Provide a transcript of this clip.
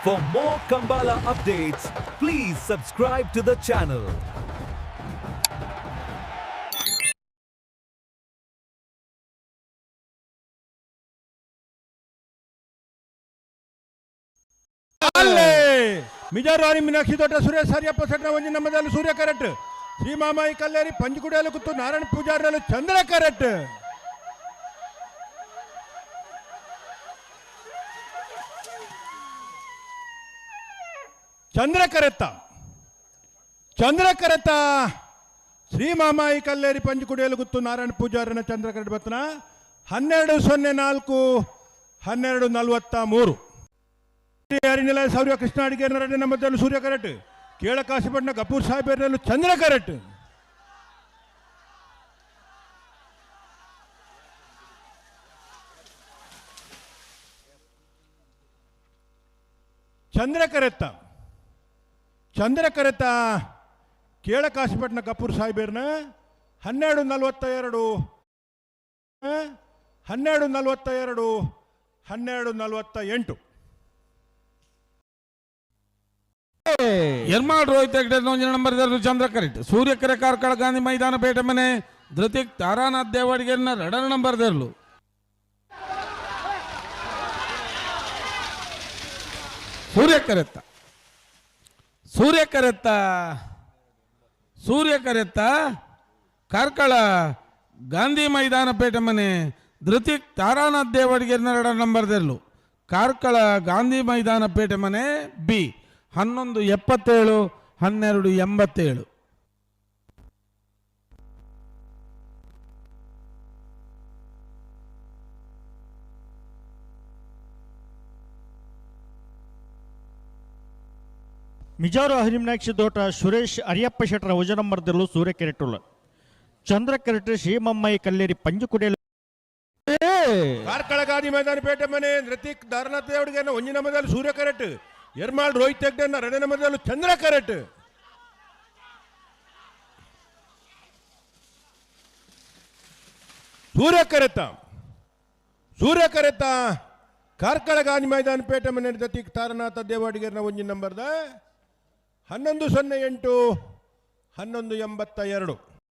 For more Kambala updates, please subscribe to the channel. ಅಲ್ಲೇ ಮಿಜಾರು ಮೀನಾಕ್ಷಿ ತೋಟ ಸುರೇಶ್ ಹರಿಯಪ್ಪ ಸೆಟ್ನ ಒಂಜಿ ನಮ್ಮದಲ್ಲಿ ಸೂರ್ಯ correct, Shri Mamayi ಕಲ್ಲೇರಿ ಪಂಜುಕುಡಿಯಲು ಕುತ್ತು ನಾರಾಯಣ ಪೂಜಾರಿಯಲು ಚಂದ್ರ correct. ಚಂದ್ರ ಕರೆತ್ತ, ಚಂದ್ರ ಕರೆತ್ತ, ಶ್ರೀ ಮಾಮಾಯಿ ಕಲ್ಲೇರಿ ಪಂಜುಕುಡಿಯಲು ಗುತ್ತು ನಾರಾಯಣ ಪೂಜಾರಿನ ಚಂದ್ರ ಕರೆಟ್ ಬತ್ತನ. 12:04, 12:43. ಹರಿನಿಲಯ ಸೌರ್ಯ ಕೃಷ್ಣ ಅಡಿಗೆ ನರಡಿನ ಮಧ್ಯದಲ್ಲಿ ಸೂರ್ಯ ಕರೆಟ್, ಕೇಳಕಾಶಿಪಟ್ಟಣ ಗಪೂರ್ ಸಾಹೇಬರಲ್ಲಿ ಚಂದ್ರ ಕರೆಟ್. ಚಂದ್ರ ಕರೆತ್ತ, ಚಂದ್ರ ಕರೆತ್ತ, ಕೇಳಕಾಶಿಪಟ್ಟಣ ಕಪೂರ್ ಸಾಹೇಬರ್ನ 12:42, 12:42, 12:48. ಎರ್ಮಾಳ್ ರೋಹಿತ್ ಹೆಗ್ಡೆ ಒಂಜಿನ ನಂಬರ್ ಎರಡು ಚಂದ್ರ ಕರೆಕ್ಟ್. ಸೂರ್ಯಕೆರೆ ಕಾರ್ಕಳ ಗಾಂಧಿ ಮೈದಾನ ಪೇಟೆ ಮನೆ ಧೃತಿಕ್ ತಾರಾನಾಥ್ ದೇವಾಡಿಗೆರ್ನ ಎರಡರ ನಂಬರ್ ದೇರ್ಲು. ಸೂರ್ಯಕರೆತ್ತ, ಸೂರ್ಯಕರೆತ್ತ, ಸೂರ್ಯಕರೆತ್ತ, ಕಾರ್ಕಳ ಗಾಂಧಿ ಮೈದಾನ ಪೇಟೆ ಮನೆ ಧೃತಿಕ್ ತಾರಾನಾಥ್ ದೇವಾಡಿಗೆರ್ನ ಎರಡರ ನಂಬರ್ ದೇರ್ಲು. ಕಾರ್ಕಳ ಗಾಂಧಿ ಮೈದಾನ ಪೇಟೆ ಮನೆ ಬಿ. 11:77, 12:87. ಮಿಜಾರು ಹರಿಮನಾಕ್ಷಿ ತೋಟ ಸುರೇಶ್ ಅರಿಯಪ್ಪ ಶೆಟ್ಟರ ವಜ ನಂಬರ್ದಲ್ಲೂ ಸೂರ್ಯ ಕೆರೆಟುಳ್ಳ ಚಂದ್ರ ಕೆರೆಟ್ ಶ್ರೀಮಮ್ಮಾಯಿ ಕಲ್ಲೇರಿ ಪಂಜುಕುಡಿಯಲು. ಕಾರ್ಕಳ ಗಾಂಧಿ ಮೈದಾನ ಪೇಟೆ ಮನೆ ನೃತಿಕ್ ದಾರನಾಥ್ ದೇವಡಿಗೆನ ಒಂಜಿನ ಮದಲ್ಲಿ ಸೂರ್ಯ ಕರೆಟ್, ಎರ್ಮಾಳ್ ರೋಹಿತ್ ಹೆಗ್ಡೆನ ಎರಡನೇ ಮದಲ್ಲಿ ಚಂದ್ರ ಕರೆಟ್. ಸೂರ್ಯ ಕರೆತ, ಸೂರ್ಯ ಕರೆತ, ಕಾರ್ಕಳ ಗಾಂಧಿ ಮೈದಾನ ಪೇಟೆ ಮನೆ ನೃತಿಕ್ ತಾರನಾಥ ದೇವಾಡಿಗೆರ್ನ ಒಂಜಿನ ನಂಬರ್ದ 11:08, 11:82.